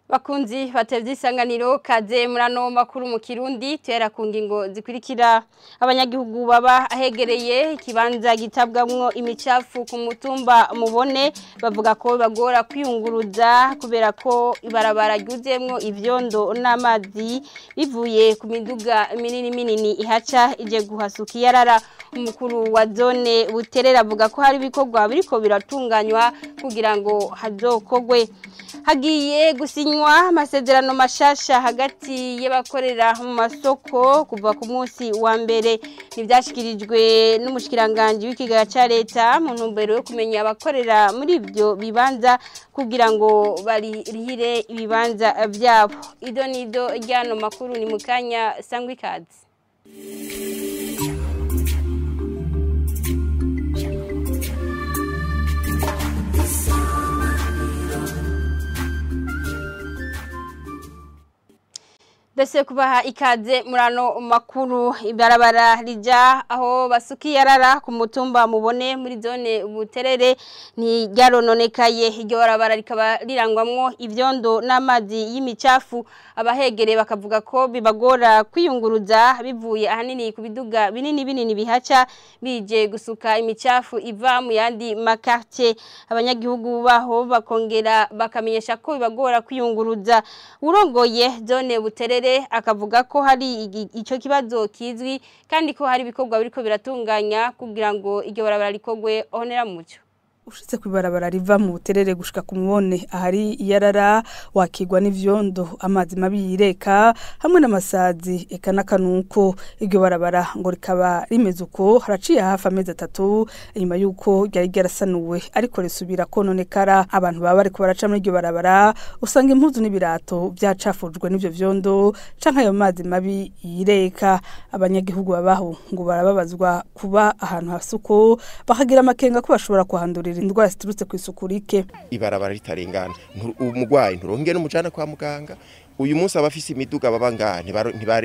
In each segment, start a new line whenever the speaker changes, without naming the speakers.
Bakunzi batevye isanganiro kaze murano makuru mu Kirundi tuhera ku ngingo zikurikira. Abanyagihugu baba ahegereye ikibanza gitabwamwo imicafu ku mutumba Mubone bavuga ko bagora kwiyunguruza kubera ko ibarabara ryuzemwo ivyondo n'amazi bivuye ku miduga minini minini ihaca ije guhasuka iyarara. Umukuru wa zone Buterere avuga ko hari ibikorwa biriko biratunganywa kugira ngo hazokogwe. Hagiye gusinywa amasezerano mashasha hagati y'abakorera mu masoko kuva ku munsi wa mbere. Nivyashikirijwe n'umushikiranganje w'ikigaga ca leta mu ntumbero yo kumenya abakorera muri ivyo bibanza kugira ngo barihire ibibanza vyabo. Ido nido ryano makuru ni mukanya sangwa ikaze. Dese kubaha ikaze murano makuru. Ibarabara rija aho basuki yarara ku mutumba Mubone muri zone Buterere ni ryarononekaye. Iryo barabara rikaba rirangwamwo ivyondo n'amazi y'imicafu. Abahegere bakavuga ko bibagora kwiyunguruza bivuye ahanini ku biduga binini binini bihaca bije gusuka imicafu iva mu yandi makartier. Abanyagihugu baho bakongera bakamenyesha ko bibagora kwiyunguruza. Urongoye zone Buterere akavuga ko hari ico kibazo kizwi kandi ko hari ibikorwa biriko biratunganya kugira ngo iryo barabara rikogwe honera muco.
Ushitse kwibarabara riva mu Buterere gushika ku Mubone ahari iyarara wakigwa n'ivyondo, amazi mabi yireka hamwe n'amasazi eka n'akanuko. Iryo barabara ngo rikaba rimeze uko haraciye hafi amezi 3 inyuma yuko ryari ryarasanuwe, ariko risubira kononekara. Abantu baba bariko baraca muri iryo barabara usanga impuzu n'ibirato vyacafujwe n'ivyo vyondo canke ayo mazi mabi yireka. Abanyagihugu babaho ngo barababazwa kuba ahantu hasuko bakagira amakenga ko bashobora kuhandurira indwara ziturutse ku isuku rike.
Ibarabara ritarengana, umugwayi nturonke n'umujana kwa muganga. Uyu munsi abafise imiduga baba ngaha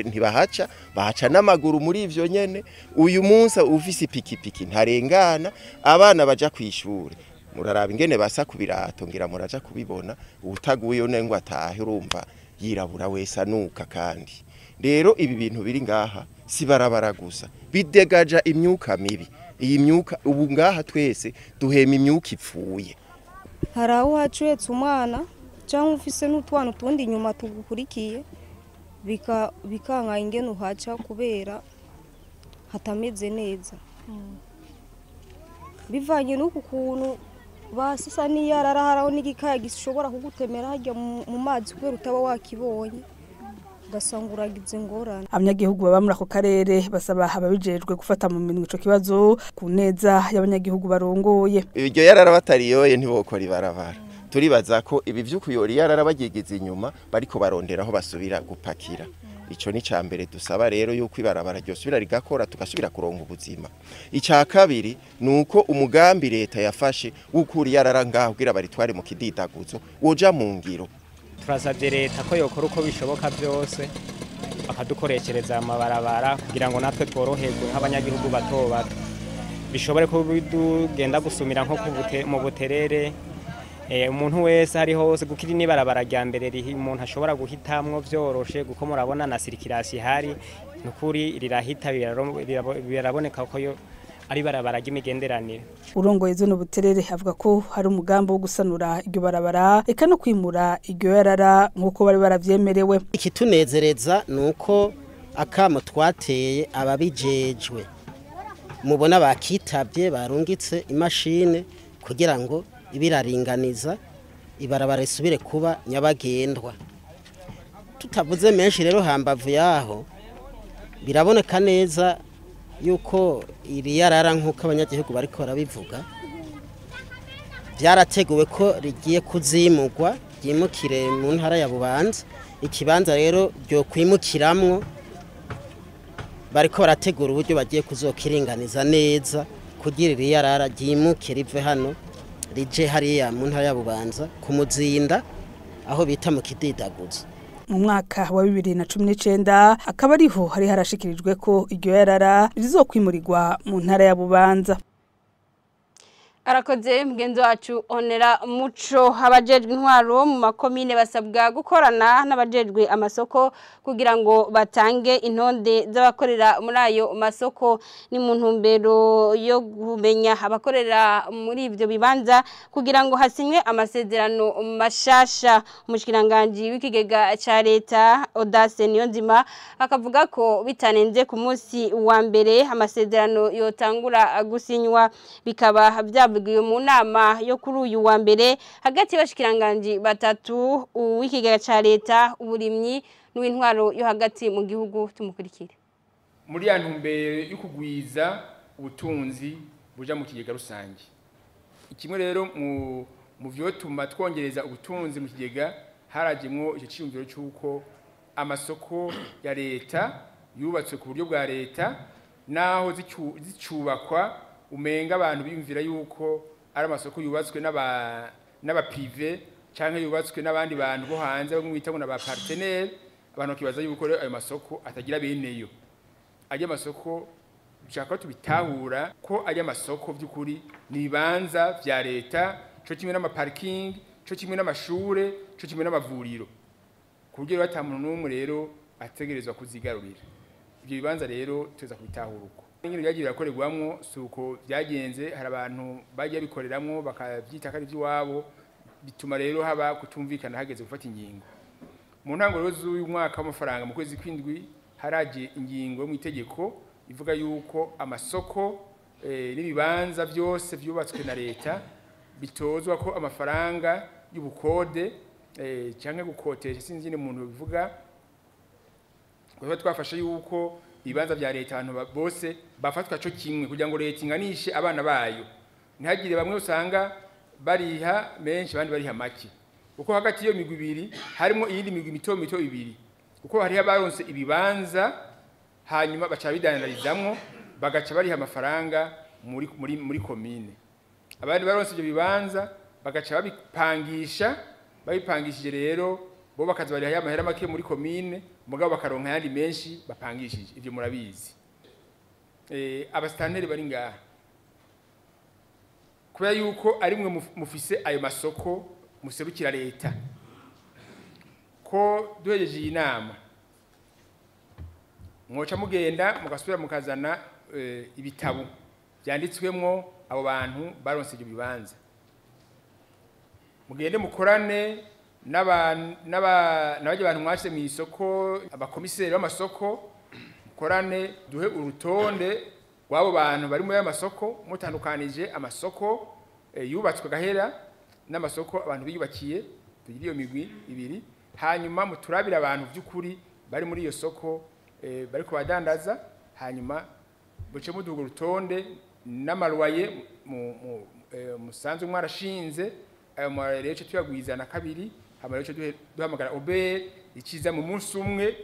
ntibahaca, bahaca n'amaguru muri ivyo nyene. Uyu munsi ufise ipikipiki ntarengana, abana baja kwishure muraraba ingene basa ku birato, ngira muraja kubibona. Utaguye ngo atahe urumva yirabura wese anuka. Kandi rero ibi bintu biri ngaha si barabara gusa, bidegaja imyuka mibi. Iyi myuka ubu ngaha twese duhema imyuka ipfuye.
Hari aho wacetse umwana cyangwa ufise n'utwana utundi inyuma tugukurikiye bikanka ingene uhaca kubera hatameze neza. Bivanye n'uku kuntu basisa n'iyarara, haraho n'igikaya gishobora kugutemera hajya mu mazi kubera utaba wakibonye, ugasanga uragize ingorane.
Abanyagihugu baba muri ako karere basaba ababijejwe gufata mu minwe ico kibazo ku neza y'abanyagihugu barongoye.
Iryo yarara batariyoye ntibokora ibarabara. Turibaza ko ibi vy'ukuyora yarara bagigize inyuma bariko barondera aho basubira gupakira. Ico ni cambere dusaba rero yuko ibarabara ryosubira rigakora tugasubira kuronka ubuzima. Ica kabiri nuko umugambi leta yafashe w'ukuri yarara ngaho kugira baritware mu kididaguzo woja mu ngiro.
Turasabye leta ko yokora uko bishoboka byose bakadukoreshereza amabarabara kugira ngo natwe tworoherwe nk'abanyagihugu bato bato, bishobore ko bidugenda gusumira nko mu Buterere. Umuntu wese ari hose gukiri n'ibarabara rya mbere umuntu ashobora guhitamwo vyoroshe, kuko murabona na sirikirasi ihari nukuri rirahita, biraboneka ko yo ari barabara ry'imigenderanire.
Urongoye zone Buterere avuga ko hari umugambi wo gusanura iryo barabara eka no kwimura iryo yarara nkuko bari baravyemerewe.
Ikitunezereza nuko akamo twateye ababijejwe mubona bakitavye barungitse imashine kugira ngo ibiraringaniza ibarabara isubire kuba nyabagendwa. Tutavuze menshi rero hambavu yaho biraboneka neza yuko iri yarara nkuko abanyagihugu bariko barabivuga byarateguwe ko rigiye kuzimugwa ryimukire mu ntara ya Bubanza. Ikibanza rero ryo kwimukiramwo bariko barategura uburyo bagiye kuzokiringaniza neza kugira iri yarara ryimukire rive hano rije hariya mu ntara ya Bubanza ku Muzinda aho bita mu kididaguzo.
Mu mwaka wa 2019 akaba ariho hari harashikirijwe ko iryo yarara rizokwimurirwa mu ntara ya Bubanza.
Arakoze mugenzi wacu Onera Muco. Abajejwe intwaro mu makomine basabwa gukorana n'abajejwe amasoko kugira ngo batange intonde z'abakorera muri ayo masoko, ni mu ntumbero yo kumenya abakorera muri ivyo bibanza kugira ngo hasinywe amasezerano mashasha. Umushikiranganje w'ikigega ca leta Audace Niyonzima akavuga ko bitanenze ku munsi wa mbere amasezerano yotangura gusinywa, bikaba byavugiwe mu nama yo kuri uyu wa mbere hagati y'abashikiranganji batatu, uw'ikigega ca leta, uburimyi n'uw'intwaro yo hagati mu gihugu. Tumukurikire.
Muri ya ntumbero yo kugwiza ubutunzi buja mu kigega rusange, kimwe rero mu vyotuma twongereza ubutunzi mu kigega, harajemwo ico ciyumviro c'uko amasoko ya leta yubatswe ku buryo bwa leta, naho zicubakwa umenga abantu biyumvira yuko ari amasoko yubatswe n'aba privé canke yubatswe n'abandi bantu bo hanze bamwe bita ngo n'aba partenaire. Abantu bakibaza yuko rero ayo masoko atagira beneyo. Ajya amasoko, dushaka ko tubitahura ko ajya amasoko by'ukuri ni ibibanza vya leta, co kimwe n'amaparking, co kimwe n'amashure, co kimwe n'amavuriro, ku buryo rero ata muntu n'umwe rero ategerezwa kuzigarurira ivyo bibanza. Rero tuza kubitahura uko ingene byagiye birakorerwamwo, si uko byagenze. Hari abantu bagiye bikoreramwo bakavyita ko ari ivy'iwabo, bituma rero haba kutumvikana hageze gufata ingingo. Mu ntango rero z'uyu mwaka w'amafaranga, mu kwezi kw'indwi, haraje ingingo yo mu itegeko ivuga yuko amasoko n'ibibanza byose byubatswe na leta bitozwa ko amafaranga y'ubukode canke gukotesha, sinzi nyine umuntu bivuga. Kuba twafashe yuko ibibanza vya leta abantu bose bafatwa co kimwe, kugira ngo leta inganishe abana bayo, ntihagire bamwe usanga bariha menshi abandi bariha make, kuko hagati y'iyo migwi ibiri harimo iyindi migwi mito mito ibiri, kuko hariho abaronse ibibanza hanyuma baca bidandarizamwo, bagaca bariha amafaranga muri komine, abandi baronse ibyo bibanza bagaca babipangisha. Babipangishije rero bo bakaza bariha ya mahera make muri komine, mugabo bakaronka ayandi menshi bapangishije. Ivyo murabizi. Abasitanteri bari ngaha, kubera yuko ari mwe mufise ayo masoko, muserukira leta, ko duhejeje iyi nama mwoca mugenda mugasubira mukazana ibitabo byanditswemwo abo bantu baronse ibyo bibanza. Mugende mukorane n'abajya bantu mwashize mu isoko, abakomiseri b'amasoko, mukorane duhe urutonde rw'abo bantu bari muri ayo masoko, mutandukanije amasoko yubatswe gahera n'amasoko abantu biyubakiye, tugire iyo migwi ibiri. Hanyuma muturabire abantu by'ukuri bari muri iyo soko bariko badandaza, hanyuma buce muduga urutonde n'amaruwaye musanzwe mwarashinze. Ayo maruwaye rero tuyagwiza na kabiri, hama rero duhamagara OBR ikiza mu munsi umwe,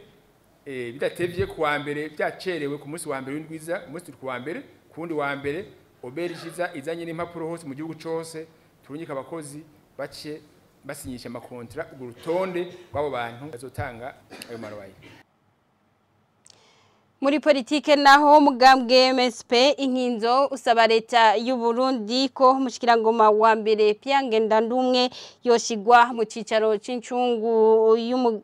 bidatevye ku wa mbere, byacerewe ku munsi wa mbere w'indwiza, umunsi turi ku wa mbere, ku wundi wa mbere OBR ikiza izanye n'impapuro hose mu gihugu cose, turungika abakozi bace basinyisha amakontra urwo rutonde rw'abo bantu bazotanga ayo maruwaye.
Muri politike naho, mugambwe MSP Inkinzo usaba leta y'u Burundi ko umushikirangoma wa mbere Pierre Ngendandumwe yoshigwa mu cicaro c'incungu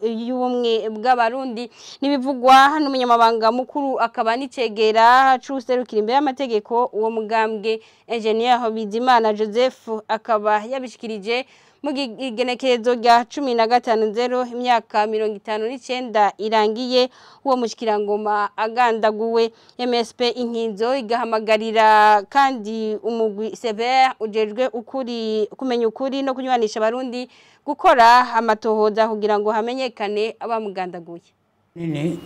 y'ubumwe bw'abarundi. Nibivugwa n'umunyamabanga mukuru akaba n'icegera c'userukira imbere y'amategeko uwo mugambwe, Engineer Bizimana Joseph, akaba yabishikirije mu igenekerezo rya 15.0, imyaka 59 irangiye uwo mushikirangoma agandaguwe. MSP Inkinzo igahamagarira kandi umugwi CVR ujejwe ukuri, kumenya ukuri no kunywanisha abarundi gukora amatohoza kugira ngo hamenyekane abamugandaguye.
Nini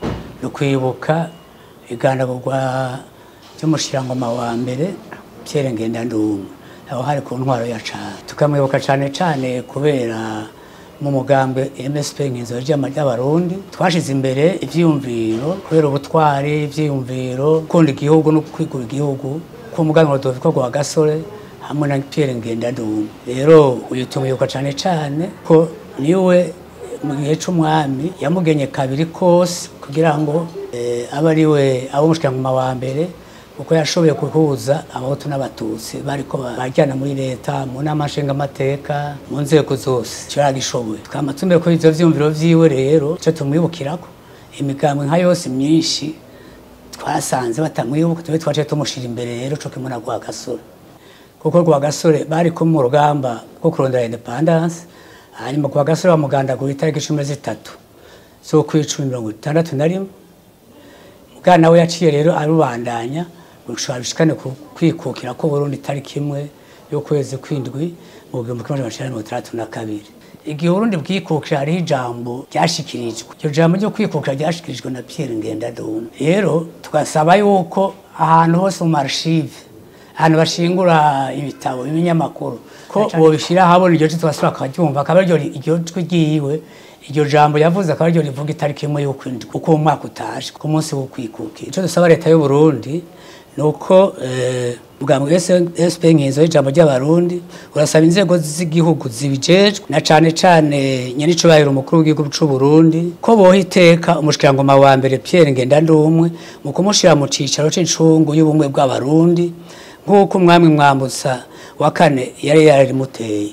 ni kwibuka igandagurwa ry'umushikirangoma wa mbere Pierre Ngendandumwe, aho hari ku ntwaro ya cane. Tukamwibuka cane cane kubera mu mugambwe MSP Inkinzo y'Abarundi twashize imbere ivyiyumviro, kubera ubutwari, ivyiyumviro, gukunda igihugu no kwigura igihugu ku mugambi wa Rudoviko Rwagasore hamwe na Pierre Ngendandumwe. Rero uyu tumwibuka cane cane ko niwe mu gihe c'umwami yamugenye kabiri kose kugira ngo abe ariwe abo umushikirangoma wa mbere. Kuko yashoboye kuhuza abahutu n'abatutsi bariko bajyana muri leta, mu nama nshingamateka, mu nzego zose, ico yaragishoboye. Twama tumbe ko ivyo vyumviro vyiwe rero ico tumwibukirako, imigambwe nka yose myinshi twasanze batamwibuka, tube twaciye tumushira imbere rero co kimwe na Rwagasore, kuko Rwagasore bari kumwe mu rugamba rwo kurondera independence. Hanyuma Rwagasore bamugandagura itariki 13 z'ukwicumi 1961. Mugana we yaciye rero arubandanya gushobora bishikane kwikukira ko Burundi itariki 1 y'ukwezi kwindwi mu 1962. Igihe Burundi bwikukira hariho ijambo ryashikirijwe, iryo jambo ryo kwikukira ryashikirijwe na Pierre Ngendandumwe. Rero tugasaba yuko ahantu hose mu archive, ahantu bashingura ibitabo, ibinyamakuru, ko bobishira habona iryo jwi, tugasubira tukaryumva, akaba ariryo iryo jwi ryiwe, iryo jambo yavuze akaba ariryo rivuga itariki 1 y'ukwindwi uko umwaka utashe, ku munsi wo kwikukira. Ico dusaba leta y'u Burundi nuko ubwambwe SP Nkinzo y'ijambo ry'abarundi urasaba inzego z'igihugu zibijejwe na cane cane nyenicubahiro umukuru w'igihugu c'u Burundi ko boha iteka umushikirangoma wa mbere Pierre Ngendandumwe mu kumushira mu cicaro c'incungu y'ubumwe bw'abarundi nk'uko umwami Mwambutsa wa kane yari yarimuteye.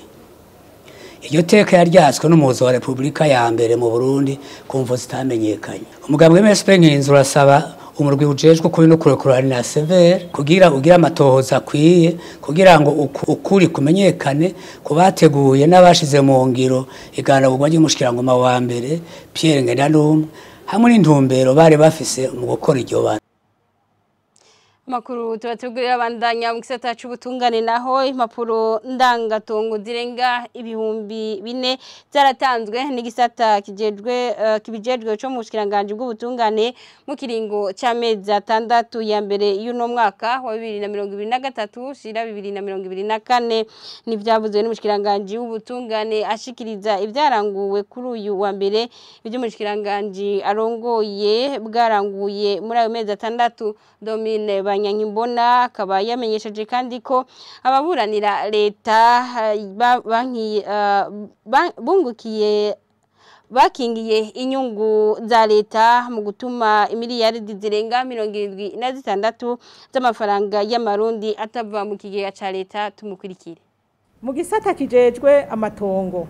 Iryo teka yaryatswe n'umuhuza wa Republika ya mbere mu Burundi ku mvo zitamenyekanye. Umugambwe MSP Nkinzo urasaba umurwi ujejwe kuri no kurekurana na Sever kugira ugira amatohoza akwiye kugira ngo ukuri kumenyekane kubateguye n'abashize mu ngiro iganagurwa ry'umushikirangoma wa mbere Pierre Ngendandumwe hamwe n'intumbero bari bafise mu gukora iryo bara.
Makuru tubategurira bandanya mu gisata c'ubutungane, naho impapuro ndangatongo zirenga 4000 zaratanzwe n'igisata kijejwe kibijejwe co mu bushikiranganje bw'ubutungane mu kiringo c'amezi 6 ya mbere y'uno mwaka wa 2023 shira 2024. Nivyavuzwe n'umushikiranganje w'ubutungane ashikiriza ivyaranguwe kuri uyu wa mbere ivy'umushikiranganje arongoye bwaranguye muri ayo mezi 6. Domine Banyankimbona akaba yamenyesheje kandi ko ababuranira leta bungukiye bakingiye inyungu za leta mu gutuma imiliyaridi zirenga 76 z'amafaranga y'amarundi atava mu kigega ca leta. Tumukurikire.
Mu gisata kijejwe amatongo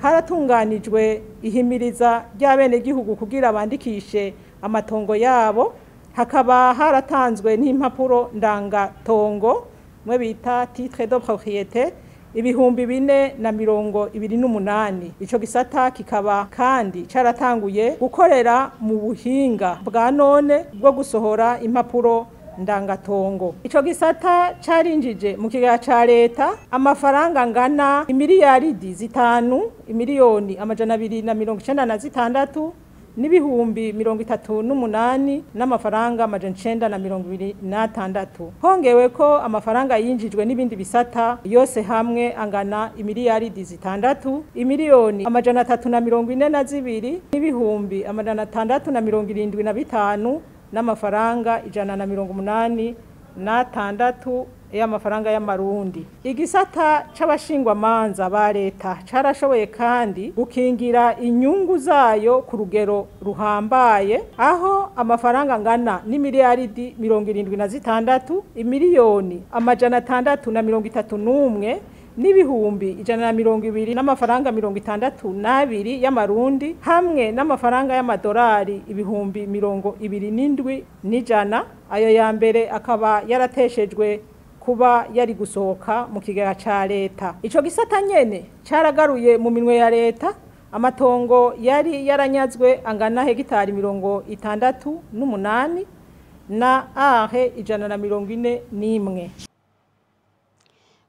haratunganijwe ihimiriza ry'abenegihugu kugira bandikishe amatongo yabo, hakaba haratanzwe n'impapuro ndangatongo mwe bita titre de propriété 4028. Ico gisata kikaba kandi caratanguye gukorera mu buhinga bwa none bwo gusohora impapuro ndangatongo. Ico gisata carinjije mu kigega ca leta amafaranga angana imiliyaridi 5 imiliyoni 296 n'ibihumbi 38 n'amafaranga 926. Hongewe ko amafaranga yinjijwe n'ibindi bisata yose hamwe angana imiliyaridi 6 imiliyoni 342 n'ibihumbi 675 n'amafaranga 186 y'amafaranga y'amarundi. Igisata c'abashingwa manza ba leta carashoboye kandi gukingira inyungu zayo ku rugero ruhambaye, aho amafaranga angana n'imiliyaridi 76 imiliyoni 631 n'ibihumbi 120 n'amafaranga 62 y'amarundi hamwe n'amafaranga y'amadolari ibihumbi 27 n'ijana. Ayo ya mbere akaba yarateshejwe kuba yari gusohoka mu kigega ca leta. Ico gisata nyene caragaruye mu minwe ya leta amatongo yari yaranyazwe angana hegitari 68 na are 141.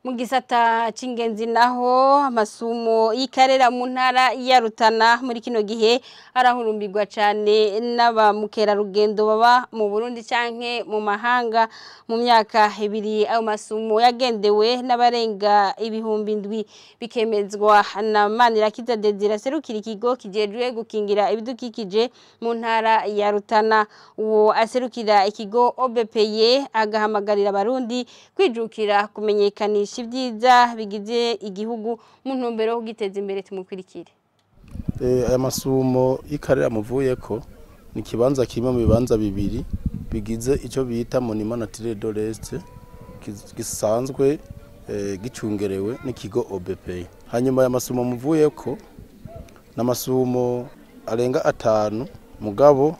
Mu gisata c'ingenzi naho amasumo y'ikarera mu ntara ya Rutana muri kino gihe arahurumbirwa cane n'abamukerarugendo baba mu Burundi canke mu mahanga. Mu myaka 2 ayo masumo yagendewe n'abarenga 7,000 bikemezwa na Manirakiza Desire aserukira ikigo kijejwe gukingira ibidukikije mu ntara ya Rutana. Uwo aserukira ikigo OBPE agahamagarira abarundi kwijukira kumenyekanisha ibyiza bigize igihugu mu ntumbero yo kugiteza imbere. Tumukurikire.
Aya masumo y'ikarera muvuyeko ni kibanza kimwe mu bibanza bibiri bigize icyo bita Monument Naturel de l'Est gisanzwe gicungerewe n'ikigo OBP. Hanyuma aya masumo muvuyeko n'amasumo arenga 5 mugabo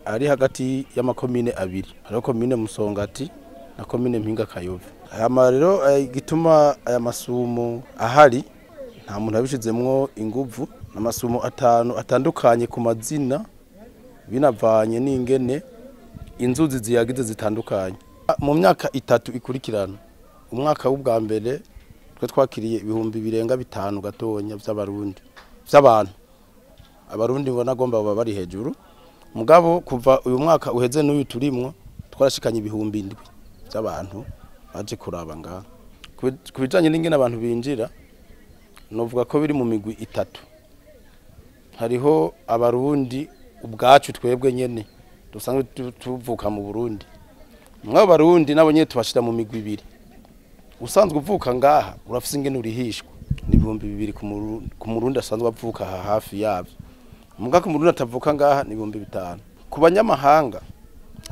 ari hagati y'amakomine abiri, hariho komine Musongati na komine Mpinga Kayove. Aya rero gituma aya masumo ahari nta muntu abishizemwo inguvu, n'amasumo 5 atandukanye ku mazina binavanye n'ingene inzuzi ziyagize zitandukanye. Mu myaka 3 ikurikirana, umwaka w'ubwa mbere twe twakiriye ibihumbi birenga 5 gatonya by'abarundi by'abantu, abarundi ngo nagomba baba bari hejuru. Mugabo kuva uyu mwaka uheze n'uyu turimwo twarashikanye ibihumbi 7 by'abantu baje kuraba ngaha. Kubijanye n'ingene abantu binjira novuga ko biri mu migwi 3. Hariho abarundi ubwacu twebwe nyene dusanzwe tuvuka mu Burundi. Mwa barundi nabo nyene tubashira mu migwi 2. Usanzwe uvuka ngaha urafise ingene urihishwa ni 2000 ku murundi asanzwe avuka aha hafi yavyo. Muga ku murundi atavuka ngaha ni 5000. Ku banyamahanga,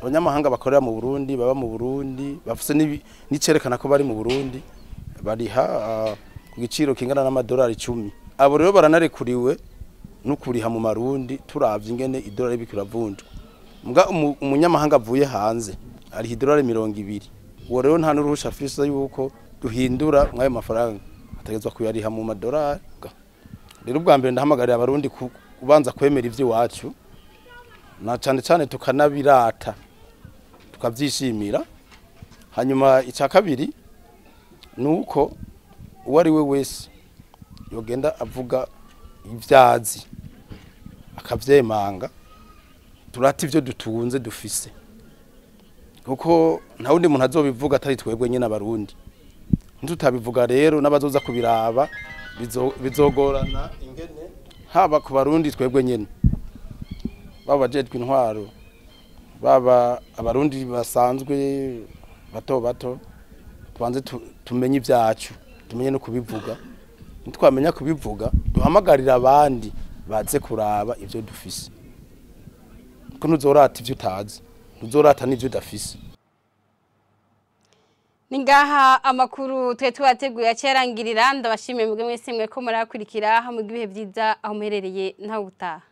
abanyamahanga bakorera mu Burundi, baba mu Burundi, bafise n'icerekana ko bari mu Burundi, bariha ku giciro kingana n'amadolari 10. Abo rero baranarekuriwe no kuriha mu marundi turavye ingene idolari bikiravunjwa. Muga umunyamahanga avuye hanze ari idolari 20. Uwo rero nta n'uruhusha afise yuko duhindura mwayo mafaranga, ategezwa kuyariha mu madolari. Rero ubwa mbere ndahamagarira abarundi kubanza kwemera ivy'iwacu na cane cane tukanabirata tukavyishimira. Hanyuma ica kabiri nuko uwo ari we wese yogenda avuga ivyazi akavyemanga, turata ivyo dutunze dufise, kuko nta wundi muntu azobivuga atari twebwe nyene abarundi. Ntutabivuga rero n'abazoza kubiraba bizogorana ingene haba ku barundi twebwe nyene, baba bajejwe intwaro, baba abarundi basanzwe bato bato, tubanze tumenye ivyacu, tumenye no kubivuga. Nitwamenya kubivuga duhamagarira abandi baze kuraba ivyo dufise, ko ntuzorata ivyo utazi, ntuzorata n'ivyo udafise.
Ningaha amakuru twe twateguye acerangirira. Ndabashimiye mwebwe mwese mwe ko murakurikira, hamwe ibihe byiza aho muherereye ntawe utaha.